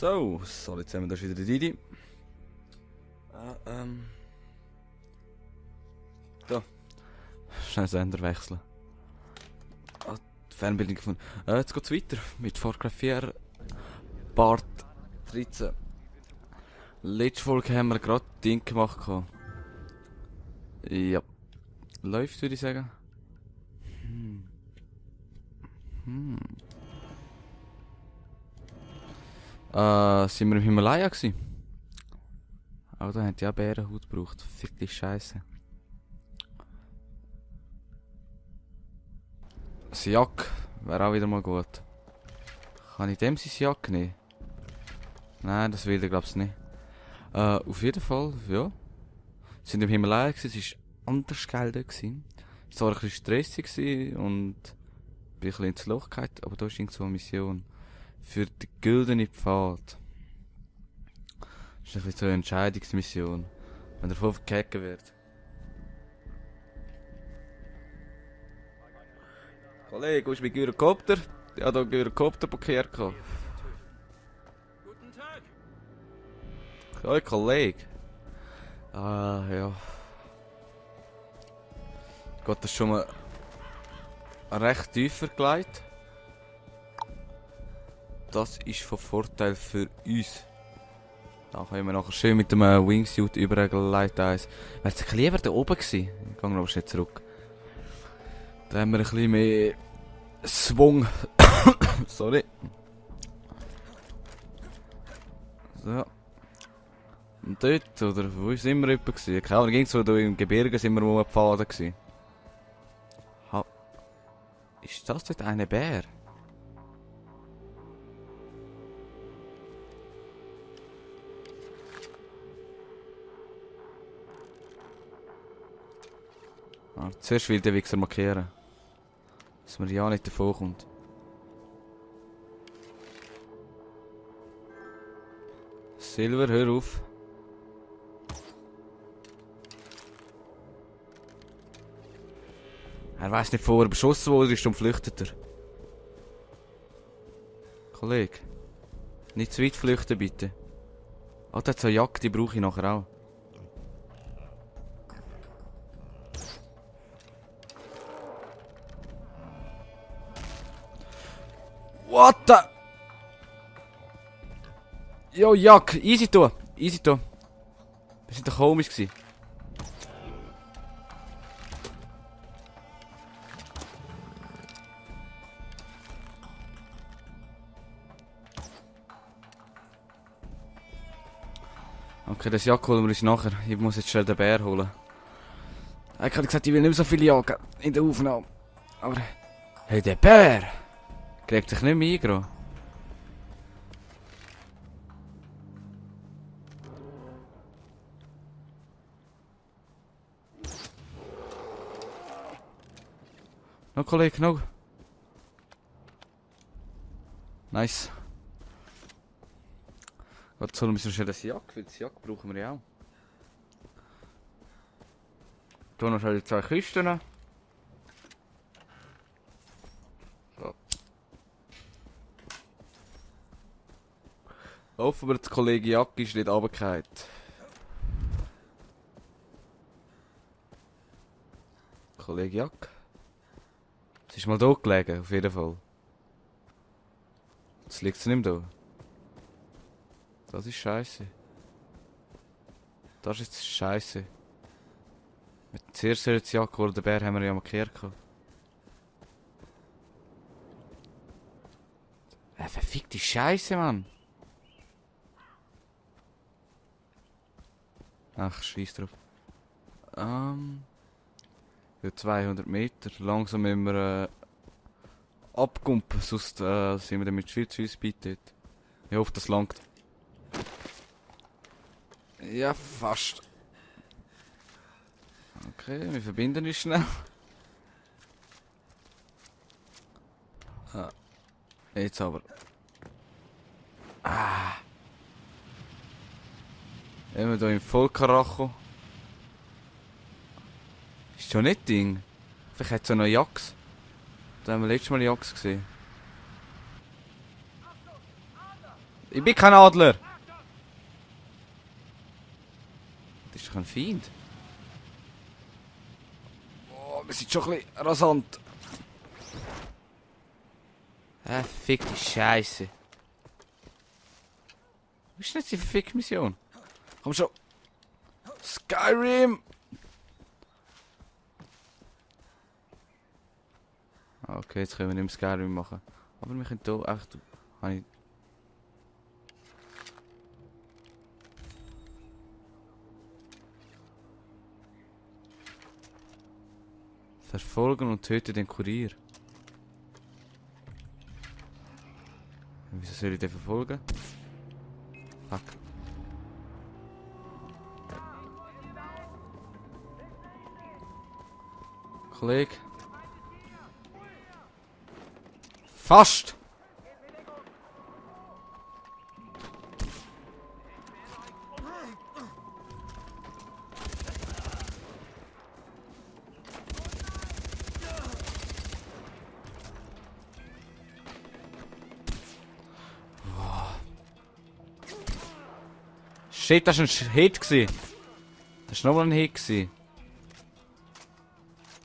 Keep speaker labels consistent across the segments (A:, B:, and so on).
A: So, jetzt haben wir da wieder die Didi. Da. Schnell Sender wechseln. Die Fernbildung gefunden. Jetzt geht's weiter mit Far Cry 4 Part 13. Letzte Folge haben wir gerade Ding gemacht. Ja. Läuft, würde ich sagen. Sind wir im Himalaya gewesen? Aber da haben die auch Bärenhaut gebraucht. Fickte Scheiße. Das Jack wäre auch wieder mal gut. Kann ich dem sein Jack nehmen? Nein, das will ich glaube ich nicht. Auf jeden Fall, ja. Wir sind im Himalaya gewesen, es war anders geil dort gewesen. Es war ein bisschen stressig gewesen und bin ein bisschen ins Loch gefallen, aber da ist irgend so eine Mission. Für die güldene Pfad. Das ist ein bisschen so eine Entscheidungsmission. Wenn er voll verkacken wird. Kollege, wo ist mein Gyrokopter? Ich habe hier einen Gyrokopter blockiert.
B: Guten Tag!
A: Hoi, Kollege. Ja. Geht das schon mal recht tiefer gelegt? Das ist von Vorteil für uns. Da können wir nachher schön mit dem Wingsuit übergeleitet. Wäre es lieber da oben gewesen? Ich gehe noch schnell zurück. Da haben wir ein bisschen mehr Schwung. Sorry. So. Und dort, oder wo sind wir etwa gewesen? Keine Ahnung, irgendwo da im Gebirge sind wir wo Pfaden gewesen. Ist das dort eine Bär? Zuerst will der Wichser markieren. Dass man ja nicht davon kommt. Silver, hör auf. Er weiss nicht, wo er beschossen wurde, ist und flüchtet er. Kollege. Nicht zu weit flüchten, bitte. Ah, das hat so eine Jacke, die brauche ich nachher auch. What the? Jo, Jack, easy da. Easy da. Wir sind doch komisch gewesen. Okay, das Jack holen wir uns nachher. Ich muss jetzt schnell den Bär holen. Ich habe gesagt, ich will nicht mehr so viele jagen in der Aufnahme. Aber... Hey, der Bär! Kriegt sich nicht mehr eingegraben. No, Kollege, no. Nice. Jetzt holen wir schnell das Jack, weil das Jack brauchen wir ja auch. Hier noch schnell die 2 Kisten. So. Hoffen wir, der Kollege Jack ist nicht runtergefallen. Kollege Jack. Es ist mal da gelegen, auf jeden Fall. Jetzt liegt es nicht mehr da. Das ist scheiße. Das ist jetzt scheiße. Mit zuerst jetzt Jack oder den Bär haben wir ja markiert. Verfickte Scheiße, Mann. Ach, scheiß drauf. Ja, 200 Meter. Langsam müssen wir abkumpen, sonst sind wir dann mit viel zu Speed dort. Ich hoffe, das langt. Ja, fast. Okay, wir verbinden uns schnell. Jetzt aber. Immer hier im Vollkaracho. Ist schon nicht Ding. Vielleicht hat es ja noch Jacks. Da haben wir letztes Mal Jacks gesehen. Ich bin kein Adler! Das ist doch ein Feind. Oh, wir sind schon ein bisschen rasant. Fick die Scheiße. Wo ist denn jetzt die verfickte Mission? Komm schon. Skyrim! Okay, jetzt können wir nicht mehr Skyrim machen. Aber wir können hier einfach... Verfolgen und töten den Kurier. Wieso soll ich den verfolgen? Fuck. Kollege. Fast! Shit, das war ein Hit. Das war nochmal ein Hit.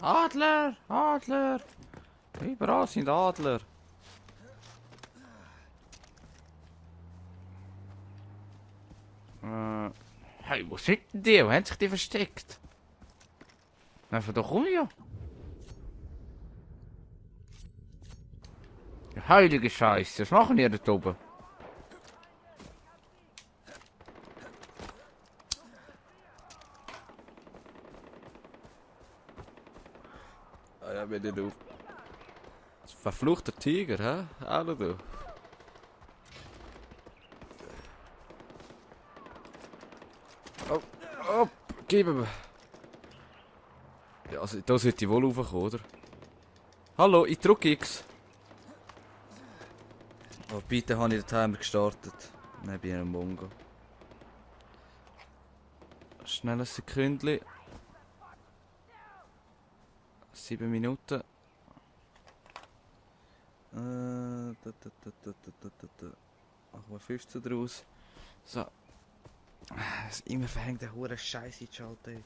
A: Adler! Adler! Überall sind Adler. Hey, wo sind denn die? Wo haben sich die versteckt? Einfach doch um ja. Heilige Scheiße, was machen die da oben? Ah ja, bin ich du. Verfluchter Tiger, hä? Hallo du. Oh, oh, gib mir. Ja, also, da sollte ich wohl raufkommen, oder? Hallo, ich drücke X. Oh, bitte habe ich den Timer gestartet. Nein, bin ich ein Mongo. Schnell ein Sekündchen. 7 Minuten. Machen wir 15 draus. So. Das ist immer verhängt der hure Scheiße in die Schalte.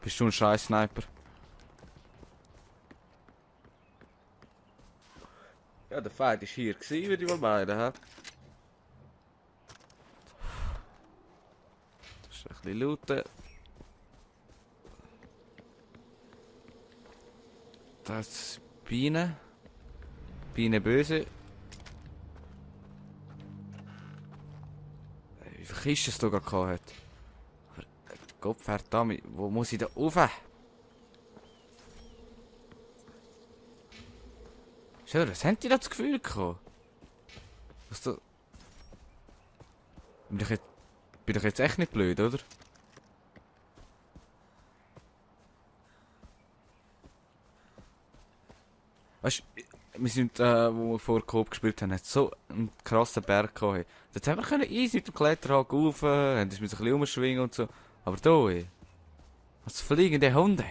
A: Bist du ein scheiß Sniper? Ja, der Feind war hier, würde ich mal meinen, hä? Das ist ein bisschen looten. Das ist Biene. Biene böse. Wie viele Kisten es hier gerade hat. Gott verdammt, wo muss ich da rauf? Schau, was haben die da das Gefühl gehabt? Was da... Bin ich jetzt echt nicht blöd, oder? Weißt du, wir sind, wo wir vor Coop gespielt haben, hat so einen krassen Berg gehabt. Dort haben wir easy mit dem Kletterhaken rauf, haben uns ein bisschen umschwingen und so. Aber da, ey. Was fliegende Hunde.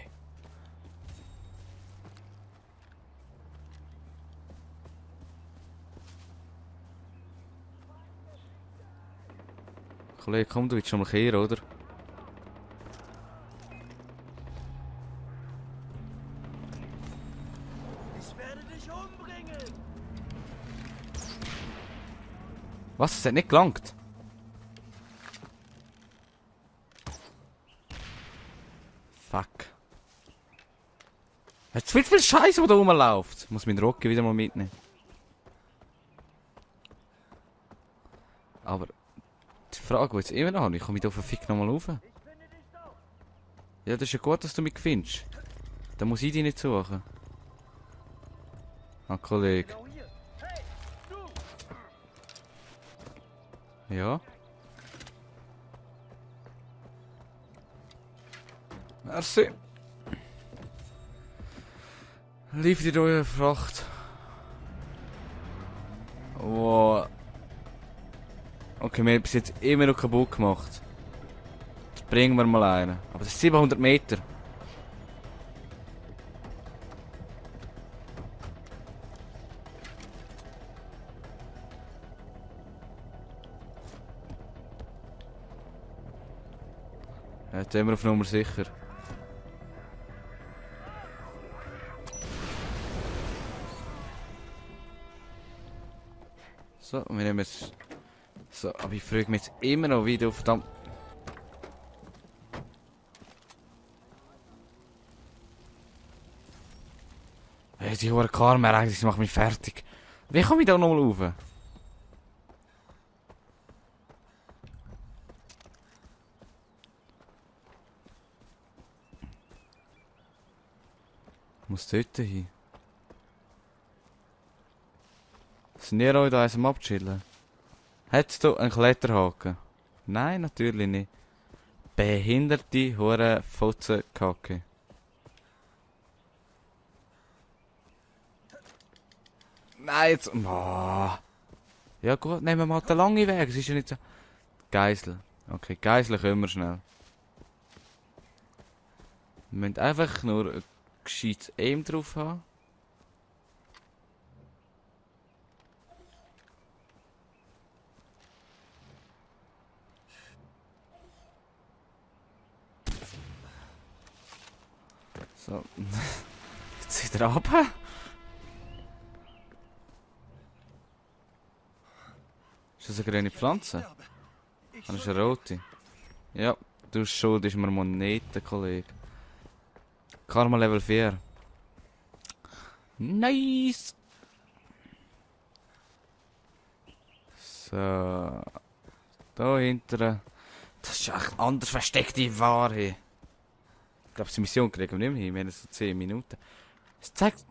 A: Kollege, komm, du willst schon mal kehren, oder?
B: Ich werde dich umbringen!
A: Was? Es hat nicht gelangt? Fuck. Es ist viel Scheiße, der da rumläuft. Ich muss meinen Rocky wieder mal mitnehmen. Aber die Frage, die ich jetzt immer noch habe, ich komme da verfickt nochmal rauf. Ja, das ist ja gut, dass du mich findest. Dann muss ich dich nicht suchen. Ah, Kollege. Ja. Merci. Liefert ihr eure Fracht. Wow. Okay, wir haben bis jetzt immer noch kaputt gemacht. Jetzt bringen wir mal einen. Aber das ist 700 Meter. Jetzt sind wir auf Nummer sicher. So, wir nehmen jetzt... So, aber ich frage mich jetzt immer noch, wie du verdammt... Hey, die hohe Karma eigentlich, sie macht mich fertig. Wie komme ich da nochmal rauf? Ich muss dort hin. Sind ihr euch da eins am Abchillen? Hättest du einen Kletterhaken? Nein, natürlich nicht. Behinderte hure Fotzenkacke. Nein, jetzt... Oh. Ja gut, nehmen wir mal den langen Weg. Es ist ja nicht so... Geisel. Okay, Geisel können wir schnell. Wir müssen einfach nur ein gescheites Aim drauf haben. So. Jetzt wieder runter. Ist das eine grüne Pflanze? Das ist eine rote. Ja, du schuldest mir Moneten, Kollege. Karma Level 4. Nice! So. Da hinten. Das ist echt anders versteckte Ware. Ich glaube, die Mission kriegen wir nicht mehr hin. Wir haben so 10 Minuten. Es zeigt...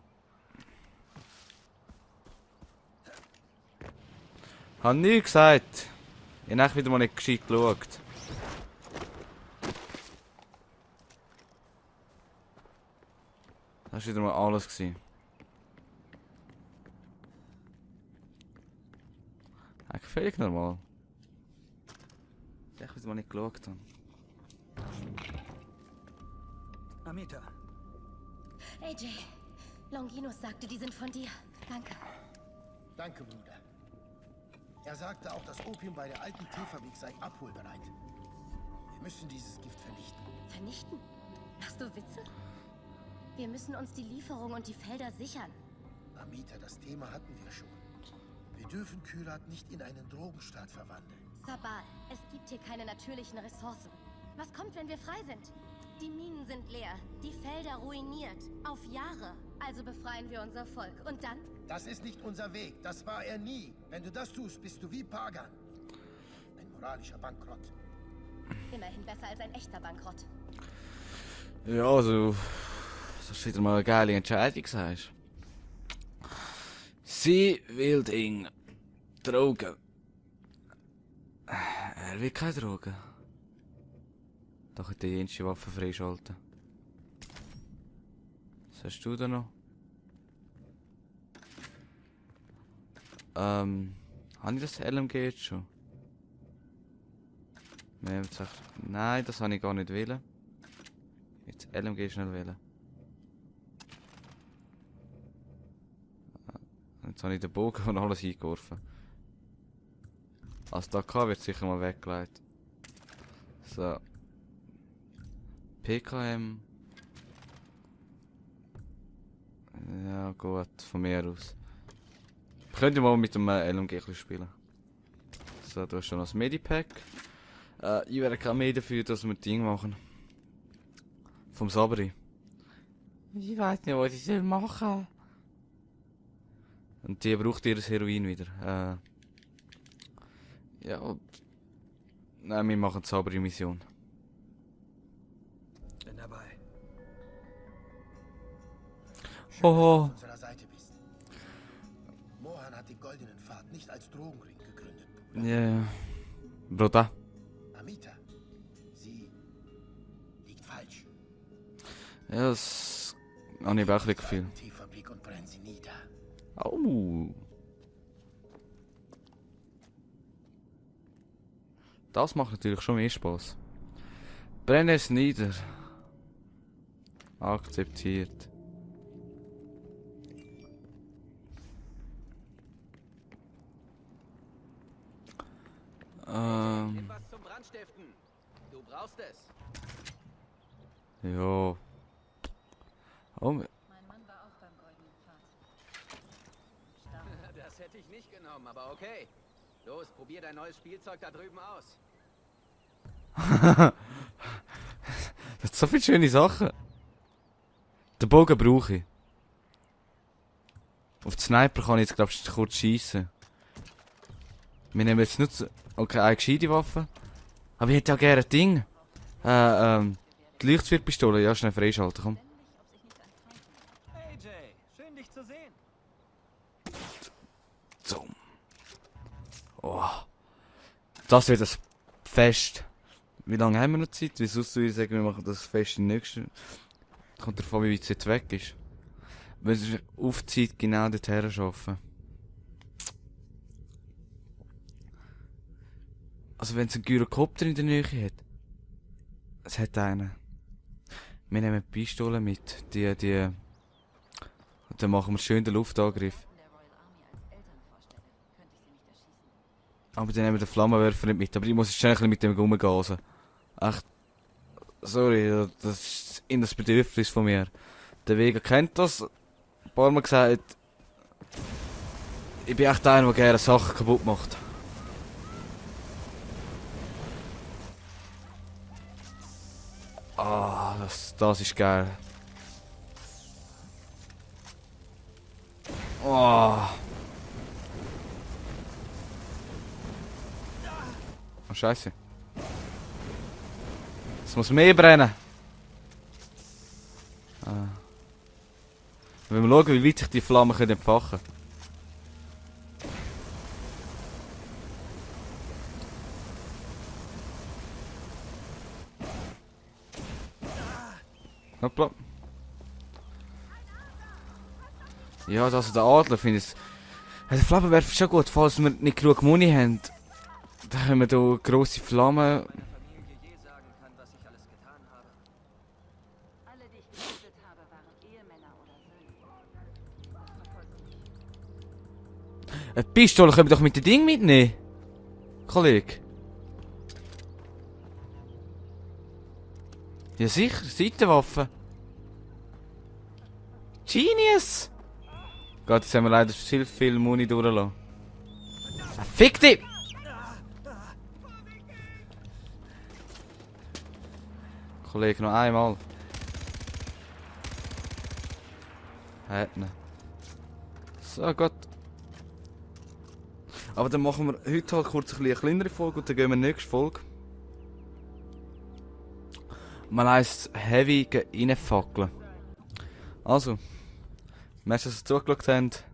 A: Ich habe nie gesagt. Ich habe wieder mal nicht gescheit geschaut. Das war wieder mal alles gewesen. Eigentlich völlig normal. Ich habe wieder mal nicht geschaut.
C: Amita,
D: AJ, Longinus sagte, die sind von dir. Danke.
E: Danke, Bruder. Er sagte auch, das Opium bei der alten Teefabrik sei abholbereit. Wir müssen dieses Gift vernichten.
D: Vernichten? Machst du Witze? Wir müssen uns die Lieferung und die Felder sichern.
E: Amita, das Thema hatten wir schon. Wir dürfen Kyrat nicht in einen Drogenstaat verwandeln.
D: Sabal, es gibt hier keine natürlichen Ressourcen. Was kommt, wenn wir frei sind? Die Minen sind leer, die Felder ruiniert. Auf Jahre. Also befreien wir unser Volk. Und dann?
E: Das ist nicht unser Weg. Das war er nie. Wenn du das tust, bist du wie Pagan. Ein moralischer Bankrott.
D: Immerhin besser als ein echter Bankrott.
A: Ja, also... Das ist wieder mal eine geile Entscheidung, sagst. Sie will Ding. Drogen. Er will keine Drogen. Doch die jenste Waffe freischalten. Was hast du da noch? Habe ich das LMG jetzt schon? Nein, das habe ich gar nicht wählen. Jetzt LMG schnell wählen. Jetzt habe ich den Bogen und alles eingeworfen. Als da wird sicher mal weggelegt. So. PKM. Ja gut, von mir aus. Könnt ihr mal mit dem LMG ein bisschen spielen. So, du hast schon noch das Medipack. Ich wäre kein mehr dafür, dass wir ein Ding machen. Vom Sabri. Ich weiß nicht, was ich soll machen. Und die braucht ihr das Heroin wieder. Ja. Nein, wir machen die Sabri-Mission.
C: bin dabei.
E: Schön, dass du auf unserer Seite bist. Mohan hat den Goldenen Pfad nicht als Drogenring gegründet.
A: Ja, yeah. Bruder.
E: Amita, sie liegt falsch.
A: Ja, das habe ich auch ein bisschen Gefühl.
E: Teefabrik und brennt sie nieder.
A: Oh. Das macht natürlich schon mehr Spaß. Brenne es nieder. Akzeptiert.
B: Etwas zum Brandstiften.
F: Du brauchst es.
A: Jo. Oh,
G: Mein Mann war auch beim Goldenen Pfad. Stark.
F: Das hätte ich nicht genommen, aber okay. Los, probier dein neues Spielzeug da drüben aus.
A: das hat so viele schöne Sachen. Den Bogen brauche ich. Auf den Sniper kann ich jetzt, glaube ich, kurz schiessen. Wir nehmen jetzt nicht so... Okay, eine gescheite Waffe. Aber ich hätte ja gerne ein Ding. Die Lichtschwertpistole. Ja, schnell freischalten, komm.
C: AJ, schön dich zu sehen.
A: So. Oh. Das wird das Fest. Wie lange haben wir noch Zeit? Wie sonst würde ich sagen, wir machen das Fest im nächsten... Kommt davon, wie weit es jetzt weg ist. Wenn es sich auf die Zeit genau dorthin schaffen. Also wenn es einen Gyrokopter in der Nähe hat. Es hat einen. Wir nehmen die Pistole mit. Und dann machen wir schön den Luftangriff.
G: Der Royal Army als Eltern vorstelle, könnte ich sie nicht erschießen.
A: Aber dann nehmen wir den Flammenwerfer nicht mit. Aber ich muss jetzt schnell ein bisschen mit dem rumgasen. Echt. Sorry, das ist in das Bedürfnis von mir. Der Vega kennt das. Ein paar Mal gesagt. Ich bin echt einer, der gerne Sachen kaputt macht. Ah, das ist geil. Oh. Oh, Scheiße. Es muss mehr brennen. Ah. Wenn wir schauen, wie weit sich die Flammen entfachen können. Hoppla. Ja, also der Adler finde ich... Der Flammenwerfer ist schon gut, falls wir nicht genug Muni haben. Dann haben wir hier grosse Flammen.
F: Familie je sagen kann, was ich alles getan habe.
G: Alle, die ich getötet habe, waren Ehemänner oder Söhne. Verfolge mich.
A: Eine Pistole können wir doch mit dem Ding mitnehmen. Kollege. Ja sicher, Seitenwaffe. Genius! Gott, jetzt haben wir leider viel Muni durchgelassen. Ah, fick dich! Kollege, noch einmal. Hat ihn. So, gut. Aber dann machen wir heute halt kurz eine kleinere Folge und dann gehen wir in die nächste Folge. Man heisst Heavy reinfackeln. Also, merci, dass ihr zugeschaut habt.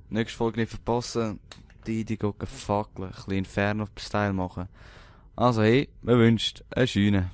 A: Nächste Folge nicht verpassen. Die gehen fackeln, ein bisschen Inferno-Style machen. Also hey, wir wünschen einen schönen.